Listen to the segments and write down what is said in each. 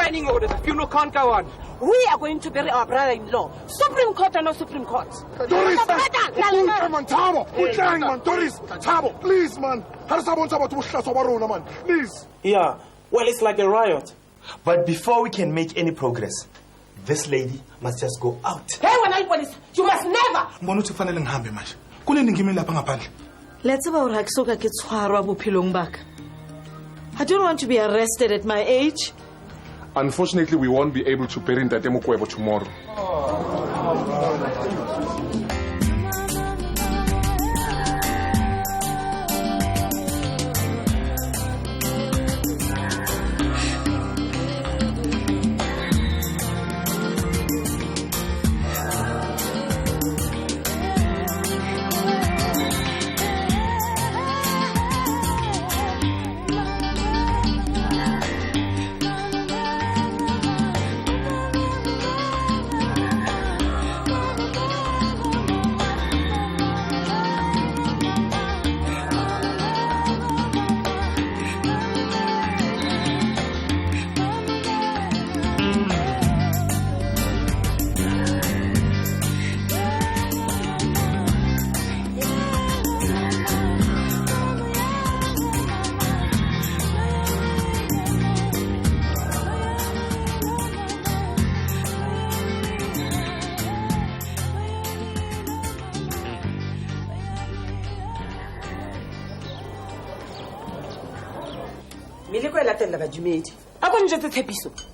restraining order. The funeral can't go on. We are going to bury our brother-in-law. Supreme Court or no Supreme Court. Doris! Man, Thabo! Man, Doris! Thabo, please, man. Please. Yeah, well, it's like a riot. But before we can make any progress, this lady must just go out. Hey, when I police, you must never. Let's about back. I don't want to be arrested at my age. Unfortunately, we won't be able to bury Ntate Mokwebo tomorrow.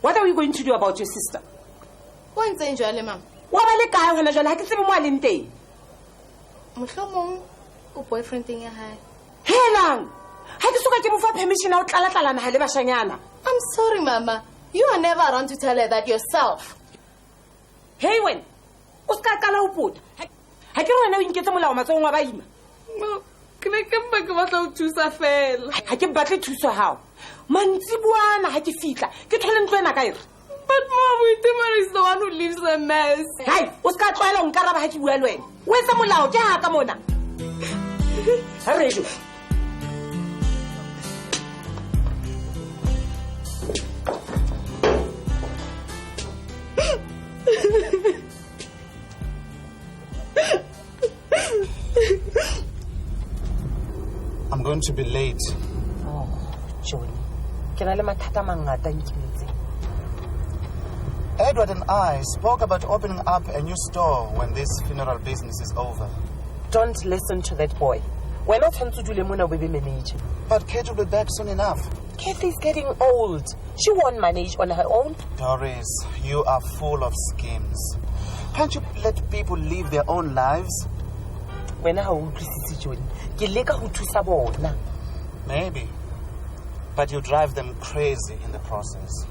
What are we going to do about your sister? I'm sorry, Mama. You are never around to tell her that yourself. Hey, when? No. Can I come back about to fela? I can battle to so how. Mantsibuana ha ke fitla. Ke thole ntlo ena ka ere. But Mom, Itemelo is the one who leaves the mess. Hai, o ska tlwaela ho nkaraba ha ke bua le wena. O etsa molao ke ha ka mona. Ha re jo. I'm going to be late. Oh, Johnny. Edward and I spoke about opening up a new store when this funeral business is over. Don't listen to that boy. We're not going to do Lemona baby manage. But Kate will be back soon enough. Kathy is getting old. She won't manage on her own. Doris, you are full of schemes. Can't you let people live their own lives? Maybe. But you drive them crazy in the process.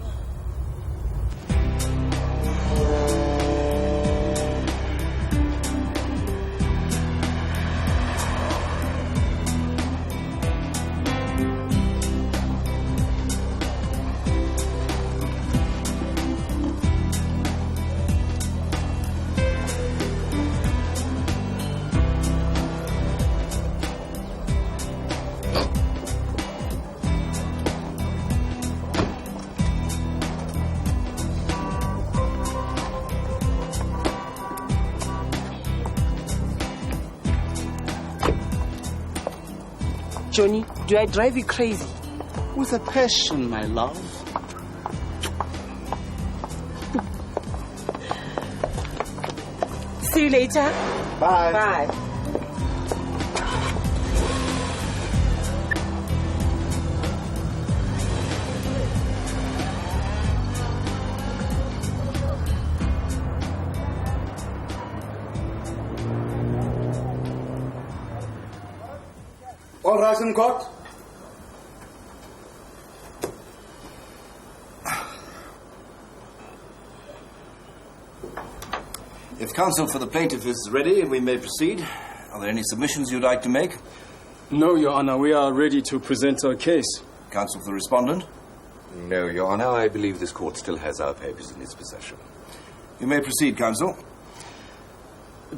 Johnny, do I drive you crazy? With a passion, my love. See you later. Bye. Bye. All rise in court. If counsel for the plaintiff is ready, we may proceed. Are there any submissions you'd like to make? No, Your Honor. We are ready to present our case. Counsel for the respondent? No, Your Honor. I believe this court still has our papers in its possession. You may proceed, counsel.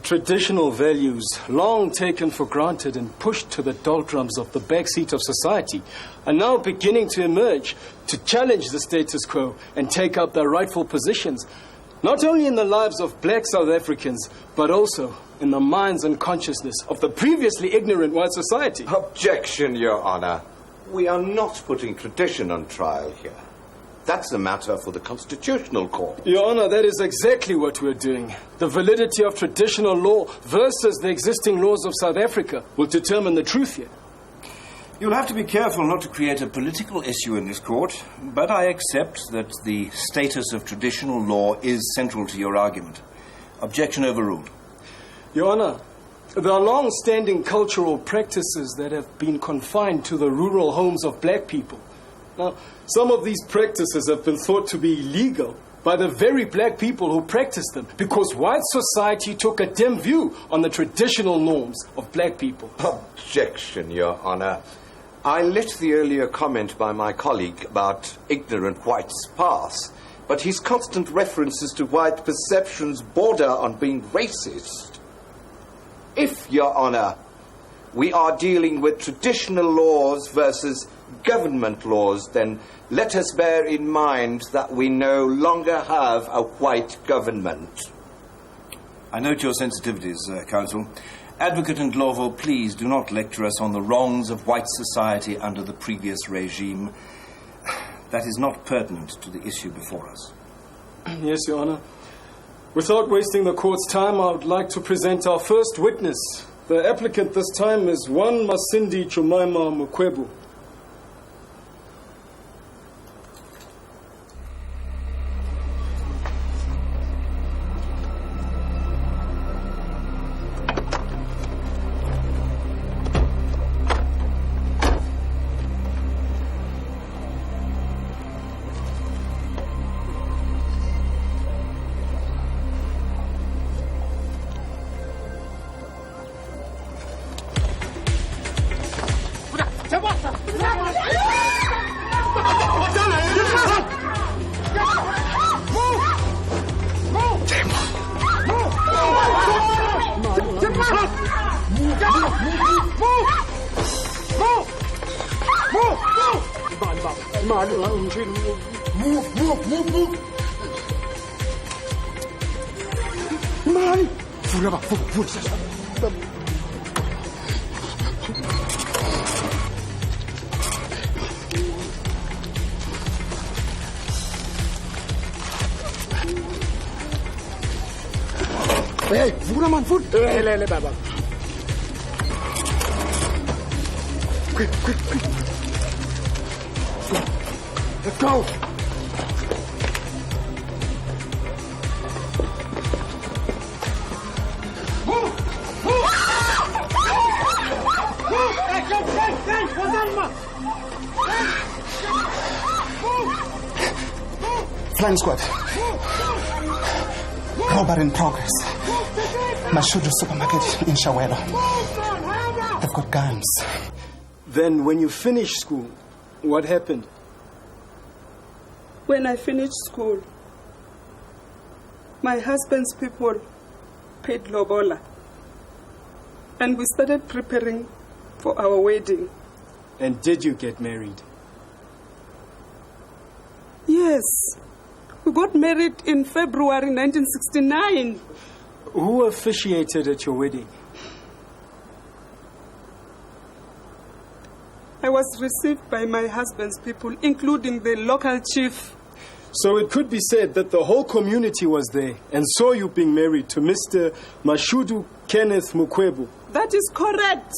Traditional values, long taken for granted and pushed to the doldrums of the backseat of society, are now beginning to emerge to challenge the status quo and take up their rightful positions, not only in the lives of black South Africans, but also in the minds and consciousness of the previously ignorant white society. Objection, Your Honor. We are not putting tradition on trial here. That's a matter for the Constitutional Court. Your Honor, that is exactly what we're doing. The validity of traditional law versus the existing laws of South Africa will determine the truth here. You'll have to be careful not to create a political issue in this court, but I accept that the status of traditional law is central to your argument. Objection overruled. Your Honor, there are long-standing cultural practices that have been confined to the rural homes of black people. Now, some of these practices have been thought to be illegal by the very black people who practice them, because white society took a dim view on the traditional norms of black people. Objection, Your Honor. I let the earlier comment by my colleague about ignorant whites pass, but his constant references to white perceptions border on being racist. If, Your Honor, we are dealing with traditional laws versus government laws, then let us bear in mind that we no longer have a white government. I note your sensitivities, counsel. Advocate Ndlovu, please do not lecture us on the wrongs of white society under the previous regime. That is not pertinent to the issue before us. Yes, Your Honor. Without wasting the court's time, I would like to present our first witness. The applicant this time is one Masindi Chumaima Mukwebu. Move, move, move. Mali. Vula ba, vula, vula. Hey, vula man, vula. Hey, le, le, baba. Quick, quick, quick. Let's go. Move! Move! Move! Hey, hey, hey, hey, Move! Flying squad. Robbery in progress. Mashudu supermarket in Shawelo. They've got guns. Then, when you finished school, what happened? When I finished school, my husband's people paid lobola, and we started preparing for our wedding. And did you get married? Yes. We got married in February 1969. Who officiated at your wedding? I was received by my husband's people, including the local chief. So it could be said that the whole community was there and saw you being married to Mr. Mashudu Kenneth Mukwebu. That is correct.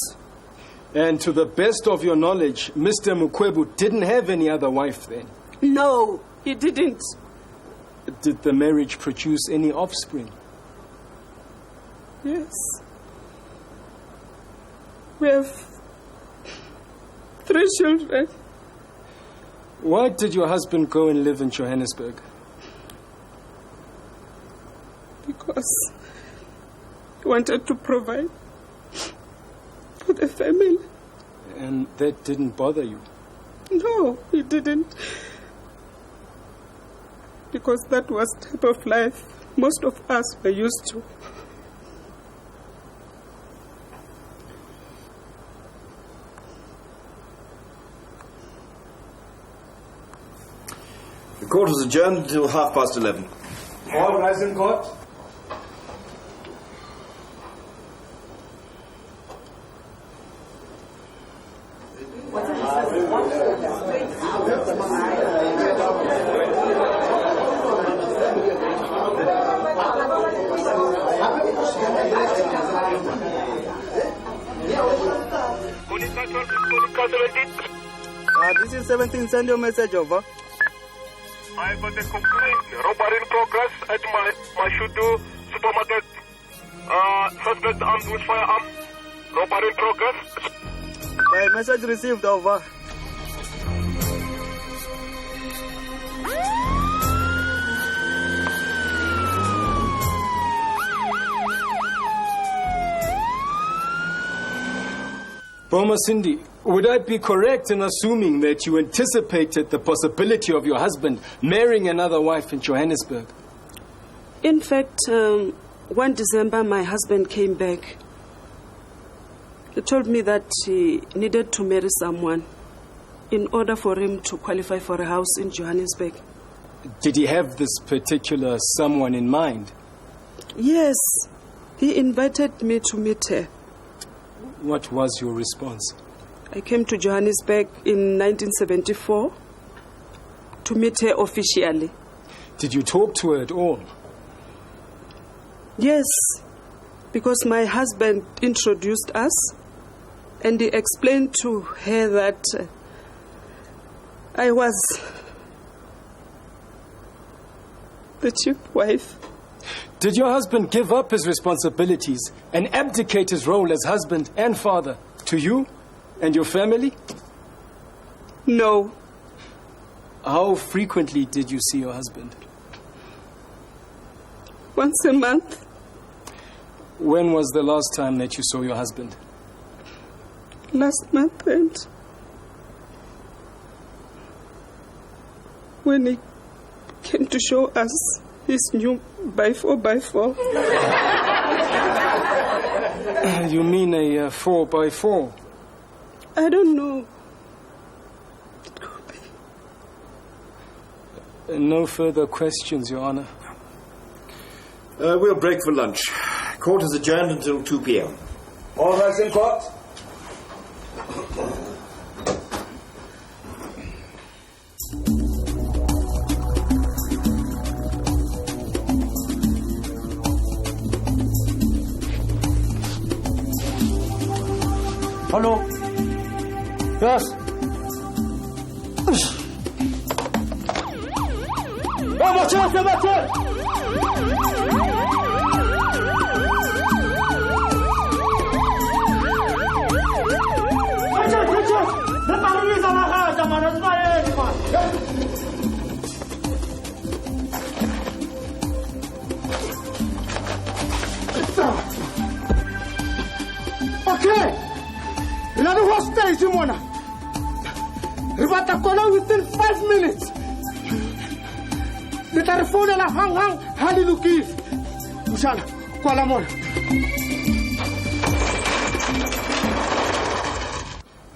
And to the best of your knowledge, Mr. Mukwebu didn't have any other wife then? No, he didn't. Did the marriage produce any offspring? Yes. We have 3 children. Why did your husband go and live in Johannesburg? Because he wanted to provide for the family. And that didn't bother you? No, it didn't. Because that was type of life most of us were used to. Court is adjourned until 11:30. All rise in court. This is 17. Send your message over. I got a complaint. Robbery in progress at my Mashudu supermarket. Suspect armed with firearm. Robbery in progress. My message received, over. Boma Cindy, would I be correct in assuming that you anticipated the possibility of your husband marrying another wife in Johannesburg? In fact, 1 December, my husband came back. He told me that he needed to marry someone in order for him to qualify for a house in Johannesburg. Did he have this particular someone in mind? Yes. He invited me to meet her. What was your response? I came to Johannesburg in 1974 to meet her officially. Did you talk to her at all? Yes, because my husband introduced us and he explained to her that I was the chief wife. Did your husband give up his responsibilities and abdicate his role as husband and father to you and your family? No. How frequently did you see your husband? Once a month. When was the last time that you saw your husband? Last month, and when he came to show us his new 4x4. You mean a 4x4? I don't know. It could be. No further questions, Your Honor. We'll break for lunch. Court is adjourned until 2 p.m. All rise in court. Hello. Yes. Oh, watch out, watch out! Watch out, watch out! The police are not here, man. Okay. Another hostage, Mona. Ribata kola within 5 minutes. Le tla re founela hang-hang ha le lokile. Mshana, kwala mona.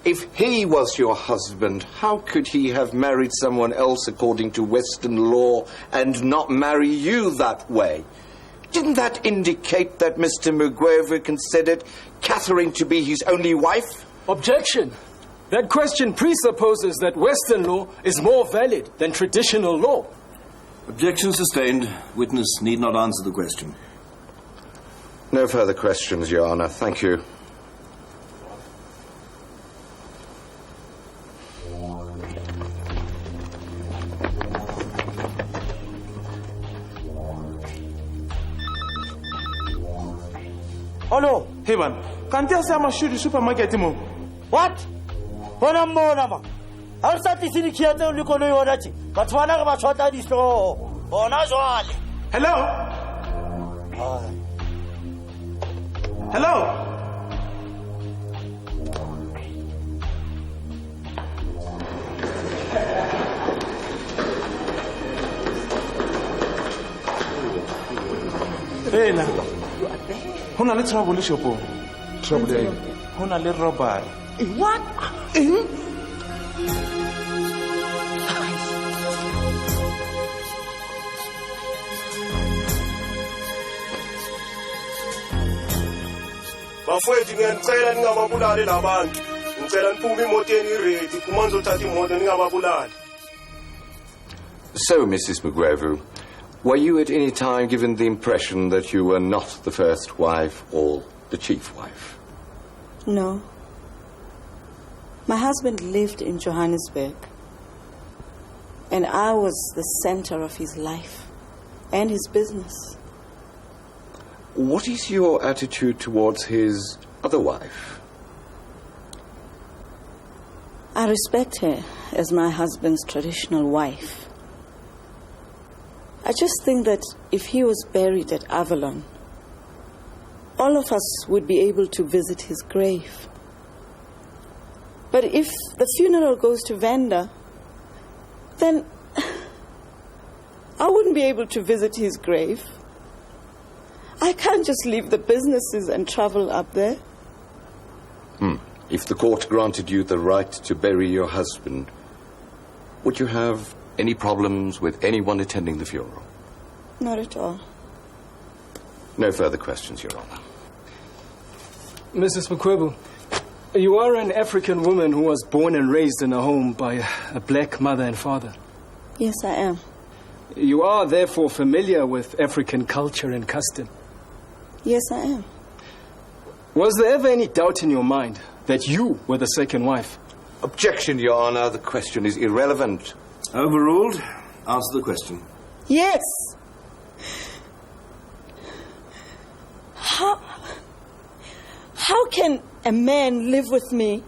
If he was your husband, how could he have married someone else according to Western law and not marry you that way? Didn't that indicate that Mr. Mugweva considered Catherine to be his only wife? Objection. That question presupposes that Western law is more valid than traditional law. Objection sustained. Witness need not answer the question. No further questions, Your Honor. Thank you. Hello. Hey, man. Can't you say I'm sure supermarket mo? What? Bona mona ma. Ha re sa tlise dikhiya tseo le koloi hona tje. Batho bana re ba tshwatla dihlooho. Hona jwale. Hello? Hello? Hey, na. Ho na le trouble shopong. Trouble eng? Ho na le robbery. What? Eng? Bafowethu ngiyanicela ningababulali labantu. Ngicela niphume emotweni iready, phuma nizothatha imoto ningababulali. So, Mrs. Mugwevu, were you at any time given the impression that you were not the first wife or the chief wife? No. My husband lived in Johannesburg, and I was the center of his life and his business. What is your attitude towards his other wife? I respect her as my husband's traditional wife. I just think that if he was buried at Avalon, all of us would be able to visit his grave. But if the funeral goes to Venda, then I wouldn't be able to visit his grave. I can't just leave the businesses and travel up there. If the court granted you the right to bury your husband, would you have any problems with anyone attending the funeral? Not at all. No further questions, Your Honor. Mrs. Mkhwebu, you are an African woman who was born and raised in a home by a black mother and father. Yes, I am. You are therefore familiar with African culture and custom. Yes, I am. Was there ever any doubt in your mind that you were the second wife? Objection, Your Honor. The question is irrelevant. Overruled. Answer the question. Yes. How can a man live with me,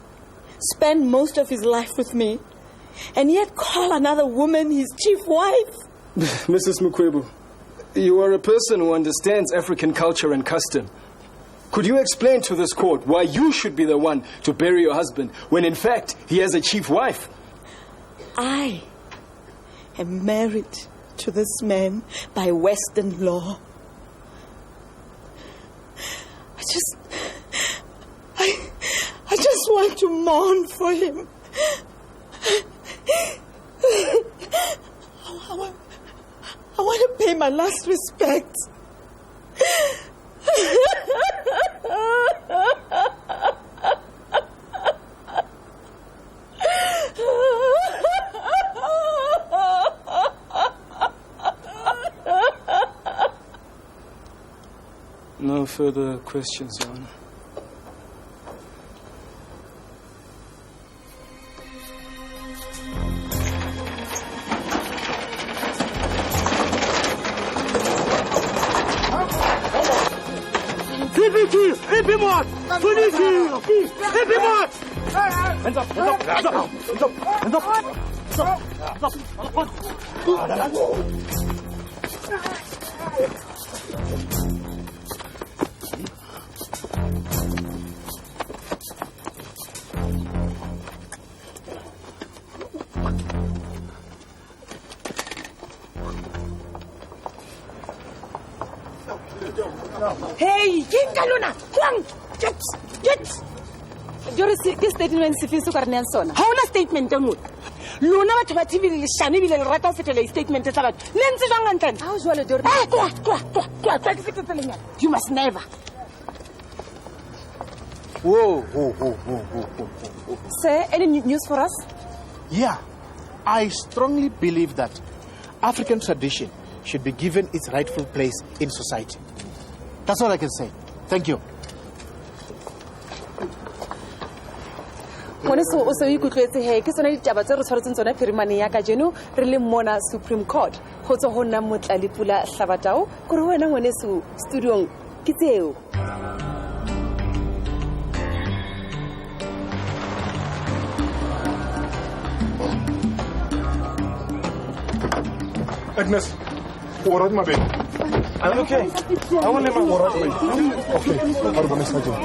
spend most of his life with me, and yet call another woman his chief wife? Mrs. Mkhwebu, you are a person who understands African culture and custom. Could you explain to this court why you should be the one to bury your husband when in fact he has a chief wife? I am married to this man by Western law. I just want to mourn for him. I want to pay my last respects. No further questions, Your Honor. Hands up, hands up, hands up, hands up, hands up, hands up, hands up. Hey, ke nka lona. Kwang. Get. Get. Doris, ke statement sefe se ka re neyang sona? Ha hona statement e nngwe. Lona batho ba TV le leshano ebile le rata ho fetola di-statement tsa batho. Le ntse jwang hantle? Ha o jwalo, Doris. Eh, tloha, tloha, tloha, tloha, tloha, ke fete tseleng yana. You must never. Whoa, whoa, whoa, whoa, whoa, whoa, whoa. Sir, any news for us? Yeah, I strongly believe that African tradition should be given its rightful place in society. That's all I can say. Thank you. Ngwaneso o se o ikutlwetse he ke tsona ditaba tse re tshwaretseng tsona phirimaneng ya kajeno re le mona Supreme Court go tswa ho nna Motlalepula Hlabatao kore wena ngwaneso studiong ke tseo. Agnes, o right, my baby? I'm okay. I want to All right, baby. Okay. Ha re bone Sergeant.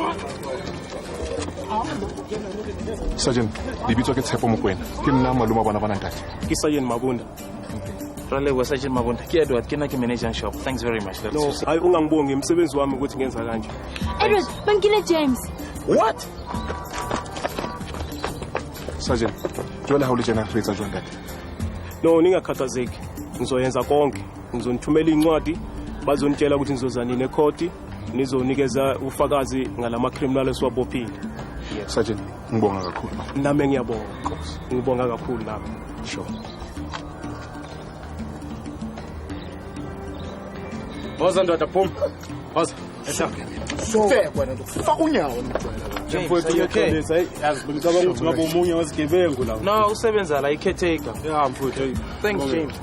Sergeant, lebitso ke Tshepo Mokoena. Ke nna malome wa bona bana ntate. Ke Sergeant Mabunda. Ra leboha Sergeant Mabunda. Ke Edward, ke nna ke manager shop. Thanks very much. That's No, hayi ungangibongi umsebenzi wami ukuthi ngenza kanje. Edward, ba nkile James. What? Sergeant, jwale ha o le tjena re etsa jwang ntate? No, ningakhathazeki. Ngizoyenza konke. Ngizonithumela incwadi Bazonitshela ukuthi nizoza nini ekhoti, nizonikeza ufakazi ngalama criminal esiwabophile. Sergeant, ngibonga kakhulu. Nami ngiyabonga, Nkosi. Ngibonga kakhulu nami. Sure. Woza ndoda, phuma. Woza. Feka wena nto. Faka unyawo ngijwayela. Mfowethu, uyaxolisa, hey, yazi bengicabanga ukuthi ngabe omunye wezigebengu la. No, usebenza la i-caretaker. Yeah, mfowethu. Hey. Thanks, James.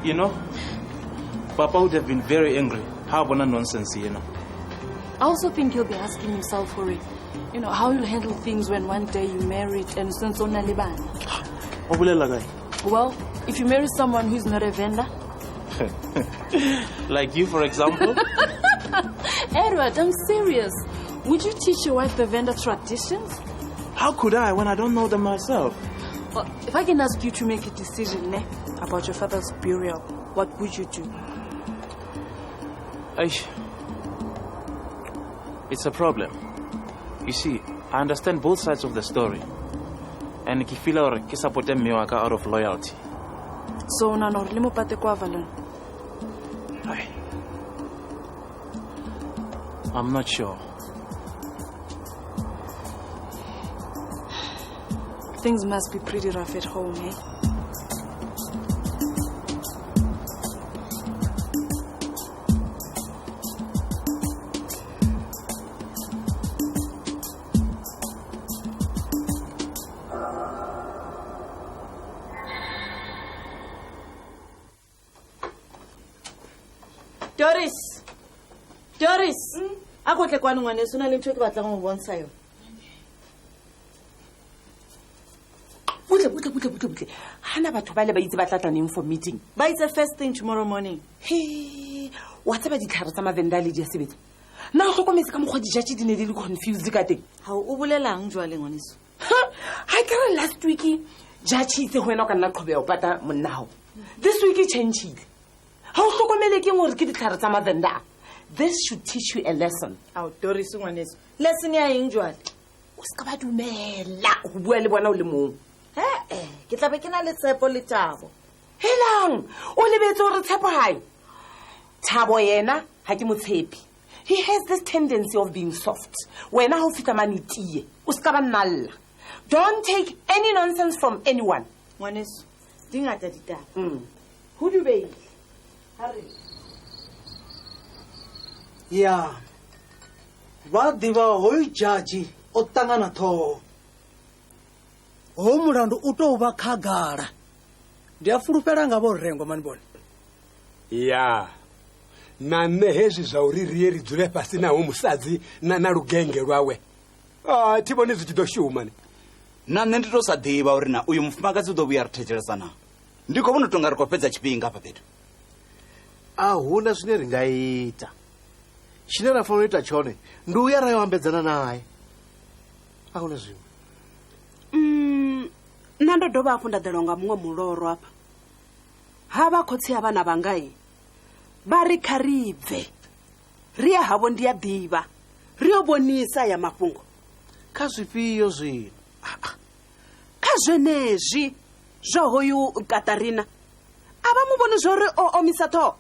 You know, Papa would have been very angry. How about nonsense, you know? I also think he'll be asking himself for it. You know, how you'll handle things when one day you married and since Well, if you marry someone who's not a vendor. Like you, for example? Edward, I'm serious. Would you teach your wife the vendor traditions? How could I when I don't know them myself? Well, if I can ask you to make a decision about your father's burial, what would you do? Aish. It's a problem. You see, I understand both sides of the story. And ke feel hore ke support mme wa ka out of loyalty. So o nahana hore le mo pate kwa Avalon? I'm not sure. Things must be pretty rough at home, eh? Doris! Doris! A ko tle kwano ngwaneso, o na le ntho e ke batlang ho bontsha yona. Butle, butle, butle, butle, butle. Hana batho ba le ba itse ba tla tla neng for meeting? Ba itse first thing tomorrow morning. He, wa tseba ditlhare tsa Mavenda le di a sebetsa. Na o hlokometse ka mokgwa di-judge di ne di le confused ka teng? Ha o bolelang jwale ngwaneso? Ha ke re last week judge itse ho wena o ka nna qhobeha o pata monna hao. This week e change-ile. Ha o hlokomele ke hore ke ditlhare tsa Mavenda. This should teach you a lesson. Ao Doris ngwaneso, lesson ya eng jwale? O se ka ba dumela ho bua le bona o le mong. Eh, ke tla be ke na le tshepo le Thabo. Helang, o lebetse hore tshepo hae. Thabo yena ha ke mo tshepe. He has this tendency of being soft. Wena ha o fihla mane o tiye, o se ka ba nalla. Don't take any nonsense from anyone. Ngwaneso, di ngata ditaba. Ho dubeile. Ha re. Ya. Ba ḓivha hoyu judge o ṱangana ṱhoho. Ho mulandu u tou vha khagala. Ndi a fulufhela nga vho rengwa mani vhone. Ya. Na nṋe hezwi zwa uri ri ye ri dzule fhasi naho musadzi na lugenge lwawe. Ah, thi vhoni zwi tshi ḓo shuma ni. Na nṋe ndi to sa ḓivha uri na uyu mufumakadzi u ḓo vhuya ri thetshelesa na. Ndi khou vhona u tonga ri khou fhedza tshifhinga hafha fhethu. A huna zwine ri nga ita. Tshine ra fanela u ita tshone ndi u ya ra yo ambedzana naye. A huna zwiṅwe. Nṋe ndo dovha hafhu nda ḓelwa nga muṅwe muloro hafha. Ha vha khotsi a vhana vhangai vha ri kha ri bve ri ya havho ndi a ḓivha ri yo vhonisa ya mafhungo. Kha zwifhio zwino? Kha zwenezwi zwa hoyu Katarina a vha mu vhoni zwo ri o omisa ṱhoho.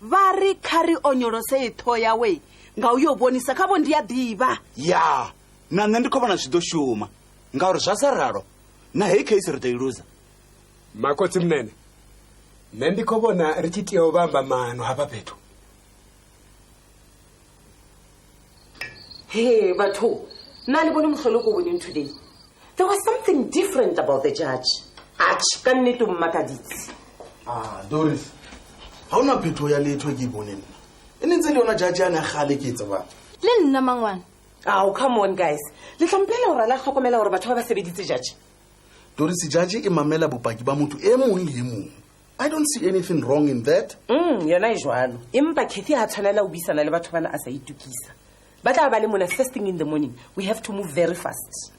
Vha ri kha ri onyolose ṱhoho yawe nga u yo vhonisa kha vho ndi a ḓivha. Ya, na nṋe ndi khou vhona zwi ḓo shuma ngauri zwa sa ralo na heyi case ri ḓo i luza. Makhotsi munene, nṋe ndi khou vhona ri tshi tea u vhamba maano hafha fhethu. Hey, batho, nna le bone mohlolo ko boneng today. There was something different about the judge. Atjhe, ka nnete o mmakaditse. Ah, Doris, ha hona phetoho ya letho e ke e boneng nna. E ne ntse le yona judge yane ya kgale ke e tsebang. Le nna mangwana. Oh, come on guys. Le tla mpolela hore la hlokomela hore batho ba sebeditse judge. Doris, judge e mamela bopaki ba motho e mong le e mong. I don't see anything wrong in that. Yona e jwalo. Empa Kathy ha tshwanela ho buisana le batho bana a sa itukisa. Ba tla ba le mona first thing in the morning. We have to move very fast.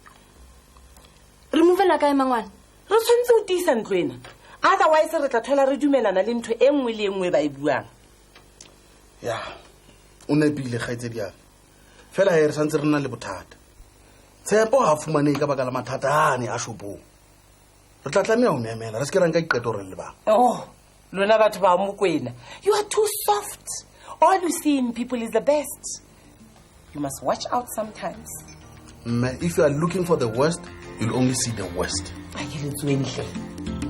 Re move ena kae mangwane? Re tshwanetse ho tiisa ntlo ena, otherwise re tla thola re dumelana le ntho e nngwe le e nngwe ba e buang. Ya, o nepile, kgaitsedi yaka. Fela he, re santse re na le bothata. Tshepo ga fumanehe ka baka la mathata ane a shopong. Re tla tlameha ho mo emela, re se ke ra nka diqeto re le bang. Oh, lona batho ba Mokwena, you are too soft. All you see in people is the best. You must watch out sometimes. Mme, if you are looking for the worst, you'll only see the worst. A ke letsweng hle.